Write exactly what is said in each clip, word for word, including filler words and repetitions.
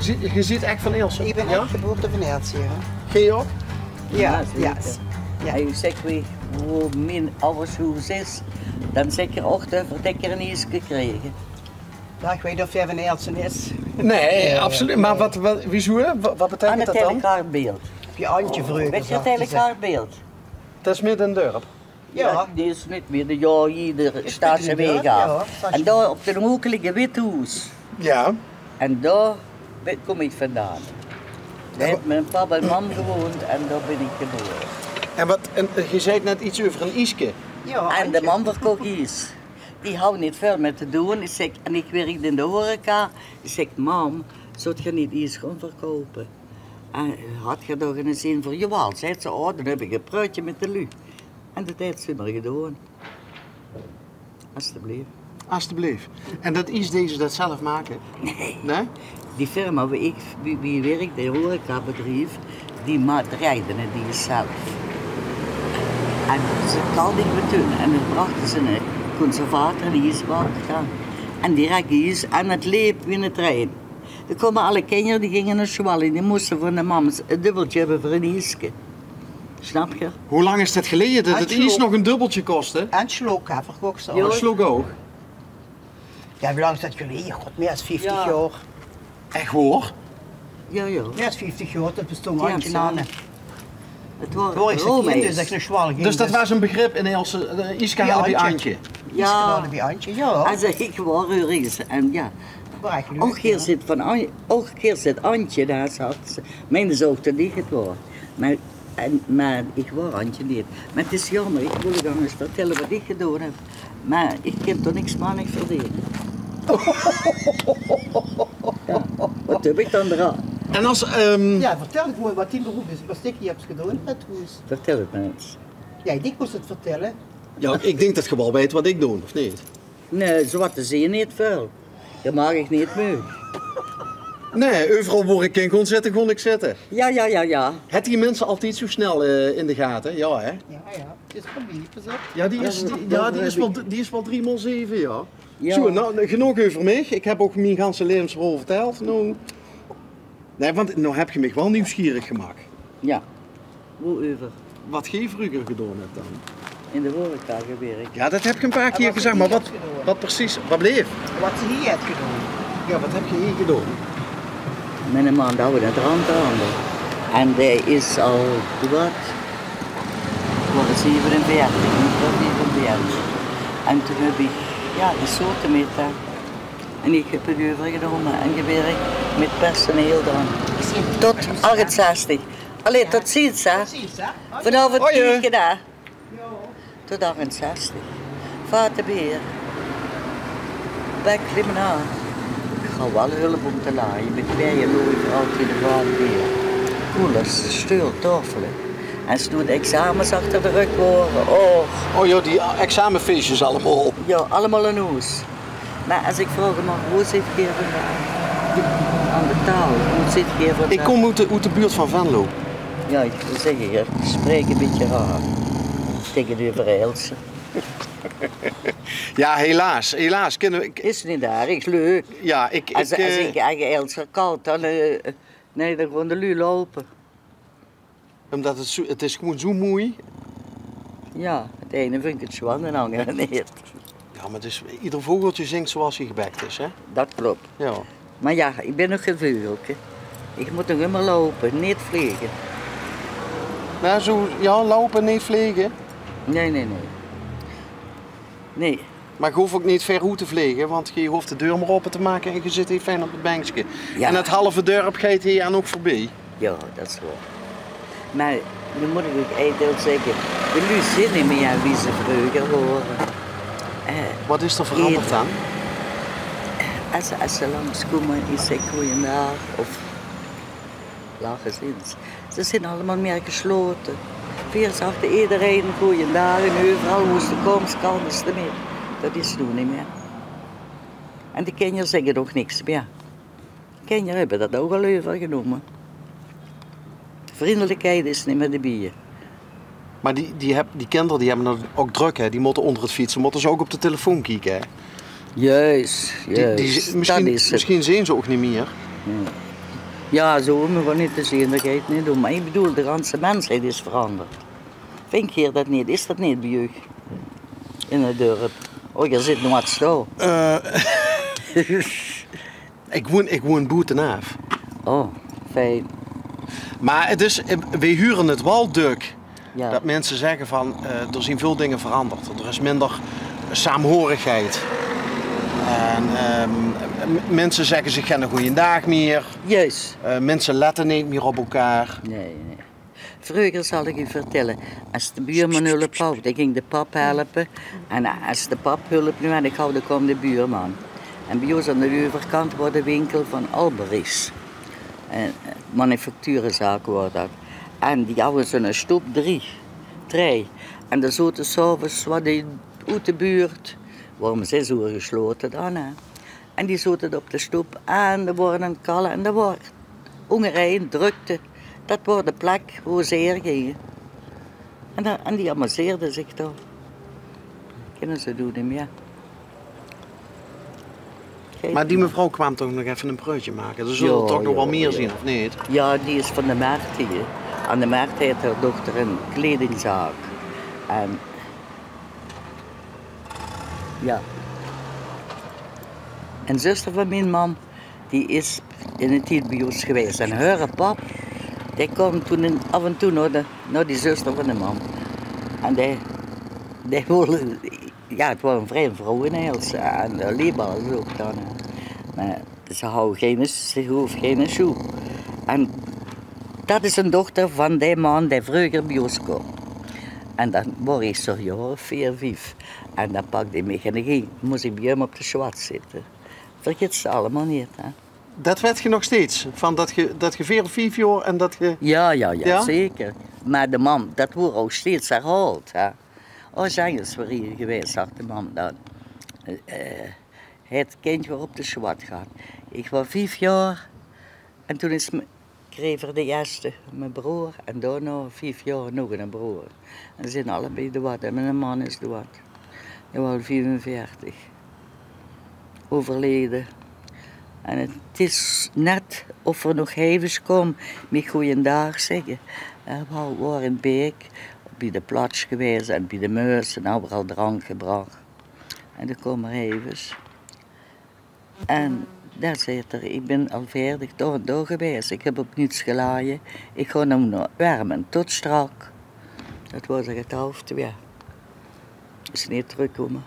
Geer zeet ech van Aelse? Ich bön ech geboorte van Aelse, jao. Geer ouch? Jao, jao, zeker. Jao. En ich zèk, wie, wie mien awwers hoes is, dan zeker ouch de verdekker ein ieske kriege. Jao, ich weit neet of dae van Aelse is. Nae, absoluut. Mer wat, wat, wieso, hè? Wat, wat beteikent dat dan? Aan 't Heile Kaarbeeld. Op je Antje vreuger, zag ze. Weit geer 't Heile Kaarbeeld? Dat is midde in 't dörp. Jao. Jao, die is neet mie. Jao, hie de Staatse Weeg aaf. En dao op de hook ligk e wit hoes. Jao. En dao bin, kóm ich vandaan. Dao höbbe mien pap en mam gewoond en dao bin ich gebore. En wat, en, eh, geer zeet net get euver ein ieske. Jao, en de mam verkoch ies. Die haw neet väöl mie te doon. Ich zèk, en ich wirkde in de horeca. Ich zèk: "Mam, zót geer neet ies gaon verkoupe?" En haet geer dao geine zin veur? "Jawaal," zaet ze, "o, dan höb ich e pruutje mit de luuj." En dat haet ze ummer gedoon. Asteblief. Asteblief. En dat ies deje ze dat zelf make? Nae. Nae? Die firma wo ich, wie, wie ich wirkde, e horecabedrief, die ma-, drejde 't ies zelf. En ze kalde ich me toen. En dan brachte ze 'ne conservator, 'ne iesbak aan. En direk ies. En 't leep wie 'ne trein. Dao kómme alle kinjer, die ginge nao sjoal en die móste van de mams e dubbeltje höbbe veur ein ieske. Snap geer? Wie lang is dat geleje dat 't ies nog e dubbeltje kosde? En sjlook, hè, verkoch ze ouch. Jao, sjlook ouch. Jao, wie lang is dat geleje? God, mie es vieftig jaor. Ech waor? Jao, jao. Mie es vieftig jaor, dat bestoon Antje nog neet. 't Waor, 't waor ech ein sjoal. Dus dat waas e begrip in Aelse, eh, ieske haole bie Antje. Jao. Ieske haole bie Antje, jao. En ich waor örges, en jao. Och, geer zeet van An-, och, geer zeet Antje, dao zag ze. Meinde ze ouch dat ich 't waor. Mer, en, mer ich waor Antje neet. Mer 't is jaomer, ich wól uch angers vertèlle wat ich gedoon höb. Mer ich kin toch niks mannig verdeene. Jao, wat höb ich dan d'raan? En es, ehm, jao, vertèl ins mer wat dien beroep is, wat se hie höbs gedoon in 't hoes. Vertèl 't mer ins. Jao, ich dink, mós 't vertèlle. Jao, ich dink dat geer waal weit wat ich doon, of neet? Nae, zoe wat te zeen neet väöl. Dao maag ich neet mie. Nae, euveral wo ich in kós zitte, kós ich zitte. Jao, jao, jao, jao. Höbs se die minse altied zoe snel, eh, in de gate? Jao, hè? Jao, jao. 't Is veurbie, pas op. Jao, die is, die, jao, die is waal, die is waal drie maol zeve, jao. Jao. Zoe, noe, genóg euver mich. Ich höb ouch mien ganse laevesverhaol vertèld. Noe. Nae, want noe höb geer mich waal nuujsgierig gemaak. Jao. Woe-euver? Wat geer vreuger gedoon höb dan. In de horeca gewirk. Jao, dat höb geer e paar kier gezag, mer wat, wat precies, wat bleef? Wat se hie höbs gedoon. Jao, wat höb geer hie gedoon? Miene man, dae haw 'ne drank aan. En dae is al, wie wat? Waor 't, zevenenveertig, neet waor, vierenveertig. En toen höb ich, jao, geslote mit häöm. En ich höb 't euvergenómme en gewirk mit personeel dan. Tot achtenzestig. Allee, tot ziens, hè. Vanaaf 't kieke dao. Tot achtenzestig. Vate beer. Bèk limonade. Ich haw waal hulp óm te laje. Mit twieë luuj veur altied e vaat beer. Koelers, steul, taofele. En toen de examens achter de rök wore, och. O jao, die examenfeesjes allemaol. Jao, allemaol in hoes. Mer es ich vraoge maag, woe zit geer vandaan? Aan de taal, woe zit geer vandaan? Ich kóm oet de, oet de buurt van Venlo. Jao, ich wil zègke, geer spraek e bietje raar. Taengeneuver Aelse. Jao, helaas, helaas. Kinne v'r, is neet erg, leuk. Jao, ich, es, es ich eigelik Aelse kal, dan, eh, nae, dan gaon de luuj loupe. Ómdat 't zoe, 't is gewoen zoe moei. Jao, 't eine vindj 't sjoon en 't angere neet. Jao, mer 't is, eder vogeltje zingk zoeas 'r gebèk is, hè? Dat klop. Jao. Mer jao, ich bön nog gein veugelke. Ich mót nog ummer loupe, neet vlege. Mer zoe, jao, loupe, neet vlege? Nae, nae, nae. Nae. Mer geer hoof ouch neet wied oet te vlege, want geer hoof de deur mer ope te make en geer zit hie fijn op 't benkske. Jao. En 't halve dörp geit hie aan ouch veurbie. Jao, dat is waor. Mer noe mót ich ouch eigelik zègke, de luuj zeen neet mie wie ze vreuger wore. Eh, wat is d'r verangerd dan? Es, es ze langskómme, ich zèk goojendaag of Lach ins. Ze zeen allemaol mie geslote. Veer zagte ederein goojendaag en euveral woe se kóms, kals te mit. Dat is noe neet mie. En de kinjer zègke ouch niks mie. Kinjer höbbe dat ouch al euvergenómme. Vriendelikheid is neet mie d'rbie. Mer die, die höb-, die kinder die höbbe 't ouch drök, hè. Die mótte ónger 't fietse, mótte ze ouch op de telefoon kieke, hè. Juus, juus. Die, die, mesjien, mesjien zeen ze ouch neet mie. Hm. Ja, zo óm gewoon neet te zeen, det geit neet óm. Maar ik bedoel, de ganse mensheid is veranderd. Vindt geer det neet? Is det neet bie uch in het dörp? Oh, geer zit nog wat stil. Eh, ik woon, ik woon boetenaaf. Oh, fijn. Maar het is, eh, we huren het wel duk. Ja. Dat mensen zeggen van, eh, er zijn veel dingen veranderd. Er is minder saamhorigheid. En ehm, m- mensen zeggen zich geen goeiedag meer. Juist. Eh, mensen letten niet meer op elkaar. Nee, nee. Vreuger zal ik u vertellen, als de buurman hulp had, dan ging de pap helpen. En als de pap hulp niet had, dan kwam de buurman. En bij ons aan de overkant was de winkel van Alberichs. Een manufacturenzaak was dat. En die hadden zo'n stoep drie, drie. En daar zaten 's avonds wat die uit de buurt, waarom zes uur gesloten dan, hè. En die zaten op de stoep en er worden aan het kallen en er wordt hongerij, drukte. Dat wordt de plek waar ze heen gingen. En, dan, en die amuseerden zich toch. Kunnen ze doen niet meer. Maar die mevrouw kwam toch nog even een pruutje maken. Er zullen er toch nog wel meer zien, of niet? Ja, die is van de markt hier. Aan de markt heeft haar dochter een kledingzaak. En ja. Een zuster van mijn mam, die is in de tijd bij ons geweest. En haar pap, die kwam toen in- af en toe naar, de, naar die zuster van de mam. En die, die wilde, ja, het was een vreemde vrouw in Heels. En die liep al zo dan. Hè. Maar ze hou geen, ze hoeft geen sjoe. En dat is een dochter van die man die vreuger bij ons kwam. En dan was ik zo'n jaar of vier, vijf. En dan pakte hij mij en dan ging, moest ik bij hem op de zwart zitten. Vergeet ze allemaal niet, hè. Dat weet je nog steeds, van dat je, dat je veer of vijf jaar en dat je... Ja, ja, ja, Ja? zeker. Maar de mam, dat wordt ook steeds herhaald, hè. Oh, zijn eens weer hier geweest, zag de mam dan. Eh, het kindje op de zwart gehad. Ik was vijf jaar en toen is me, kreeg er de eerste mijn broer en daarna vijf jaar nog een broer. En ze zijn allebei dood en mijn man is dood. Die was al vijfenveertig. Overleden. En het is net of er nog hevens kwam met goeiendaag zeggen. We waren in Beek, bij de plaats geweest en bij de Meus en overal drank gebracht. En dan kwam er hevens. En daar zei er, ik ben al veertig door, door geweest. Ik heb op niets geladen. Ik ga hem naar wermen tot strak. Dat was er het half twee. Is niet terugkomen.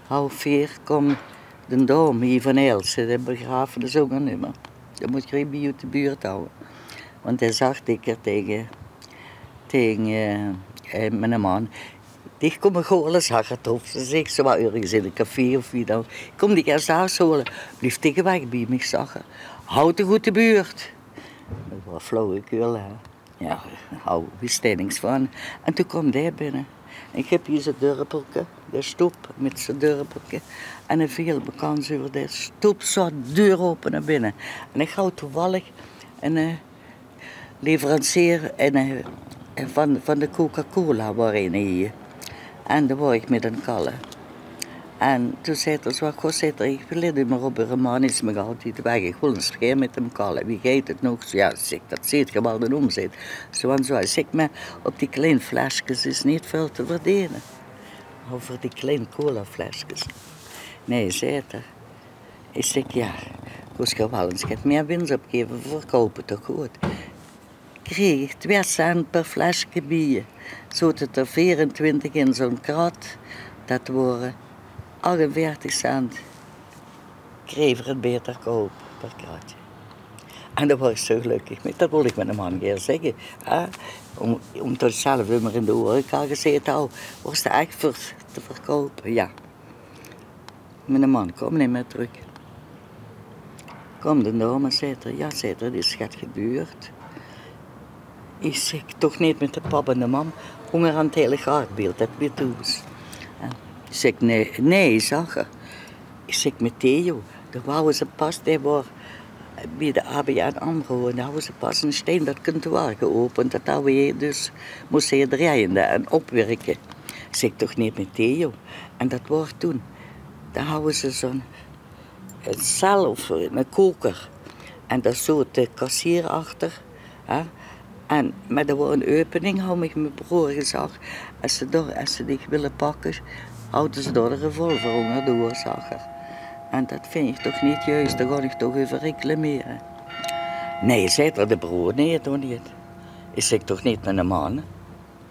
Half veer kwam de dame hier van Elsen, de begrafenis ook nog niet meer. Dan moet je bij uit de buurt houden. Want hij zag dikker tegen, tegen eh, mijn man. Die komen gewoon eens hakken of ze zegt ze wel ergens in een café of wie dan. Kom die eerst daar holen. Blijf tegen weg bij mij, zag hij. Houd de goed de buurt. Dat was flauwekul, hè. Ja, hou, wist hij niks van. En toen kwam hij binnen. Ik heb hier zijn dörpelke, de stoep met zijn dörpelke. En hij viel bekans over de stoep, zo deur open naar binnen. En ik hou toevallig een eh, leverancier en eh, en van, van de Coca-Cola waar een hier. En daar wou ik met een kallen. En toen zei er, zo, goh, zei er, ik let u maar op, uw man is nog altijd weg. Ik wil eens weer met hem kallen. Wie geit het nog? Ja, zeg, dat zit geweldig omzet. Zo en zo. Zeg maar, op die kleine flesjes is niet veel te verdienen. Over die kleine colaflesjes. Nee, zei er. Ik zeg, ja, kost je wel eens get meer winst opgeven, verkopen toch goed. Kreeg ik twee cent per flesje bier. Zoten er veerentwintig in zo'n krat. Dat waren achtenveertig cent. Kreeg ik het beter koop per kratje. En daar was ik zo gelukkig mee. Dat wil ik met een man hier zeggen. Hè? Om, omdat ik zelf immer in de horeca gezeten hou, was er echt voor te verkopen, ja. Mijn man kwam niet meer terug. Kwam de dame, zei er, ja, zei er, dit is get gebeurd. Ik zeg, toch niet met de pap en de mam. Honger aan het hele gaarbeeld, dat weet hoes. En ik zeg, nee, nee, zag er. Ik zeg, met Theo, daar wouden ze pas, die was bij de A B N AMRO, en daar hadden ze pas een steen dat kantoor geopend. Dat hadden we dus, moesten je draaien en opwerken. Ik zeg, toch niet met Theo. En dat was toen. Daar hadden ze zo'n een cel of een koker. En dao zoot de kassier achter, hè. En mit de woor 'n opening, haw mich mien broor gezag: es ze dao, es ze dich wille pakke, hawwe ze dao de revolver ónger door, zag 'r. En dat vinj ich toch neet juus, dao gaon ich toch euver reclamere. Nae, zaet 'r, de broor neet, hoor, neet. Ich zèk: toch neet mit eine man?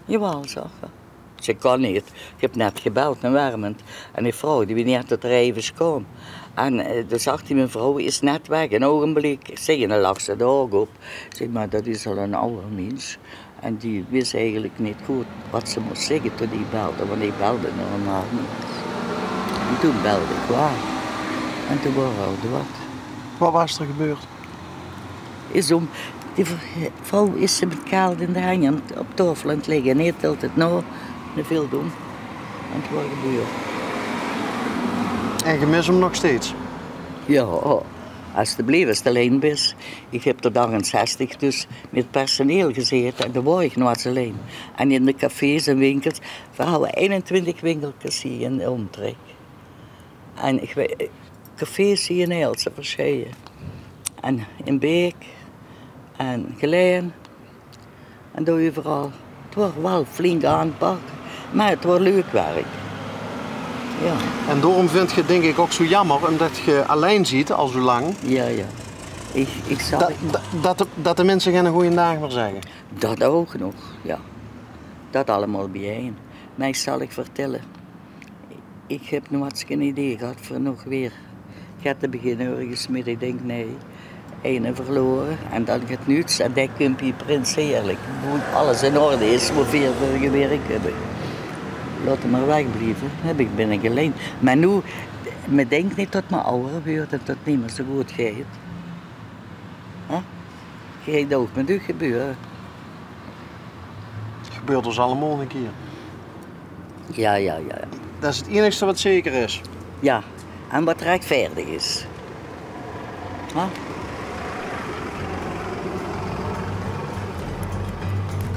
Jawaal, zag 'r. Ze kan neet. Ich höb net gebeld nao Wermend. En ich vroog die, wienie dat 'r effe kwaam. En, eh, doe zag die mevrouw: is net weg, ein ougenblik. Ich zèk: en dan lag ze dao ouch op. Ich zèk: mer dat is al ein aw mins. En die wis eigelik neet good wat ze mós zègke toen die belde, want die belde normaal neet. En toen belde ich waal. En toen waor 'r al doad. Wat waas d'r gebeurd? Is óm, die v-, vrouw is ze mit kaald in de henj op taofel aan 't lègke. En hae tèlt 't nao, en 't veel dóm. En 't waor gebeurd. En ge mis 'm nog steeds? Jao, alstublieft, es te allein bis. Ich höb tot achtenzestig dus mit personeel gezaete en dao waor ich noeats allein. En in de cafés en winkels, veer hawwe einentwintig winkelkes hie in de ómtrèk. En ich weit, cafés hie in Aelse, versjei. En in Beek. En Gelaen. En dao euveral. 't Waor waal flink aanpakke, mer 't waor leuk werk. Jao. En daorum vindt ge 't, dink ik, ook zo jammer, omdat ge allein ziet al zo lang. Jao, jao. Ich, ich zal... Dat, dat, dat de, dat de minse geine goeiedaag mier zegge. Dat ouch nog, jao. Dat allemaol biejein. Mer ich zal uch vertelle. Ich höb noeats gein idee gehad veur nog weer get te beginne örges mit. Ich dink, nae, eine verlore en dan get nuuts. En dae kump hie prinseerlik. Boe alles in orde is, boe veer veur gewirk höbbe. Laot 'm mer wegblieve, höb ich, bin ich allein. Mer noe, me dink neet tot me awwer weurt en tot 't neet mier zo good geit. Hè? Geit ouch mit uch gebeure. 't Gebeurt ós allemaol ein kier. Jao, jao, jao, jao. Dat is 't einigste wat zeker is. Jao, en wat rechtvaerdig is. Hè?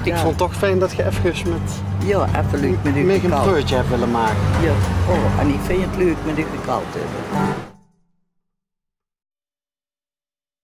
Ik vond 't toch fijn dat ge efkes mit... Jao, effe leuk mit uch gekald. Mit ein präötje hebt wille make. Jao. Oh, en ich vinj 't leuk mit uch gekald te höbbe.